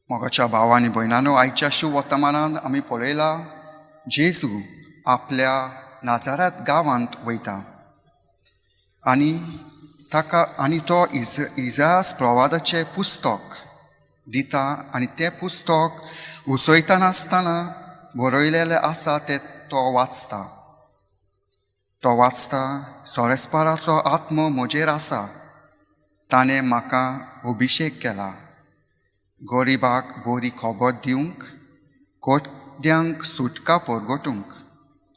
मोगाच्या भाव आनी भयणांनो, आयच्या शुभ वर्तमानांत आमी पळयला जेजू आपल्या नाजारात गांवांत वयता आनी ताका आनी तो इजास प्रवादाचें पुस्तक दिता आनी तें पुस्तक उसयतना आसतना बरयलेलें आसा तें तो वाचता. तो वाचता, सोरेस्पराचो आत्मो म्हजेर आसा, ताणें म्हाका अभिशेक केला गरिबाक बरी खबर दिवंक, कोट्यांक सुटका परगटूंक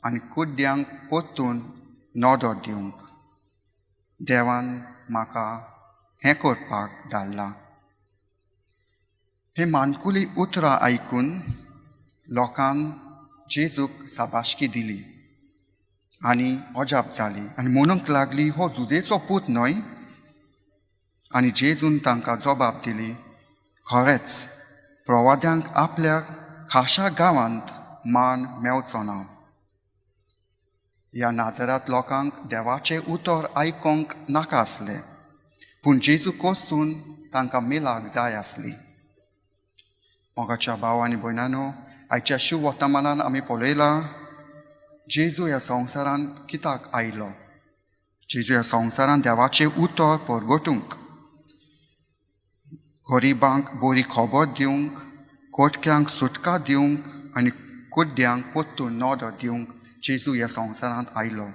आनी कुड्ड्यांक परतून नदर दिवंक. देवान म्हाका हें करपाक धाडलां. हे मानकुली उतरां आयकून लोकान जेजूक साबाशकी दिली आनी अजाप जाली आनी म्हणूंक लागली, हो जुजेचो पूत न्हय? आनी जेजून तांकां जबाब दिली, खरेंच प्रवाद्यांक आपल्या खाशा गांवांत मान मेवचो ना. ह्या नाजरात लोकांक देवाचें उतर आयकोंक नाका आसलें, पूण जेजू कोसून तांकां मेलाक जाय आसली. मोगाच्या भाव आनी भयणांनो, आयच्या शुभ वर्तमानान आमी पळयलां जेजू ह्या संवसारान कित्याक आयलो. जेजू ह्या संवसारान देवाचें उतर परगटूंक, गरिबांक बरी खबर दिवंक, कोटक्यांक सुटका दिवंक आनी कुड्ड्यांक परतून नदर दिवंक जेजू ह्या संवसारांत आयलो.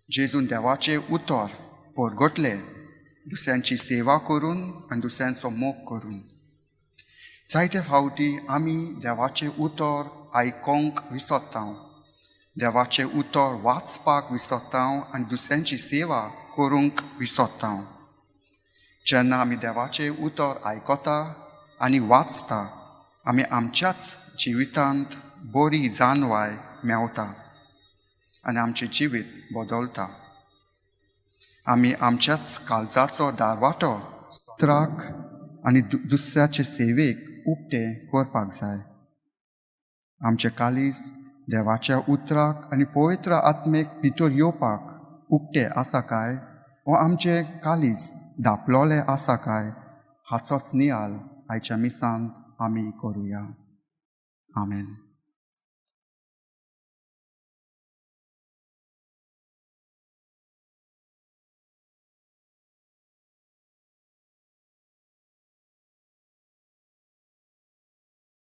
जेजून देवाचें उतर परगटलें दुसऱ्यांची सेवा करून आनी दुसऱ्यांचो मोग करून. जायते फावटी आमी देवाचें उतर आयकोंक विसरता, देवाचें उतर वाचपाक विसरता आनी दुसऱ्यांची सेवा करूंक विसरता. जेन्ना आमी देवाचें उतर आयकता आनी वाचता, आमी आमच्याच जिवितांत बरी जाणवाय मेवता आनी आमचें जिवीत बदलता. आमी आमच्याच काळजाचो दारवाटो उतराक आनी दुसऱ्याचे सेवेक उक्ते करपाक जाय. आमचें काळीज देवाच्या उतराक आनी पवित्र आत्मेक भितर येवपाक उक्ते आसा काय, वो आमचें काळीज धापलोलें आसा काय, हाचोच नियाल आयच्या मिसांत आमी करुया. आमेन.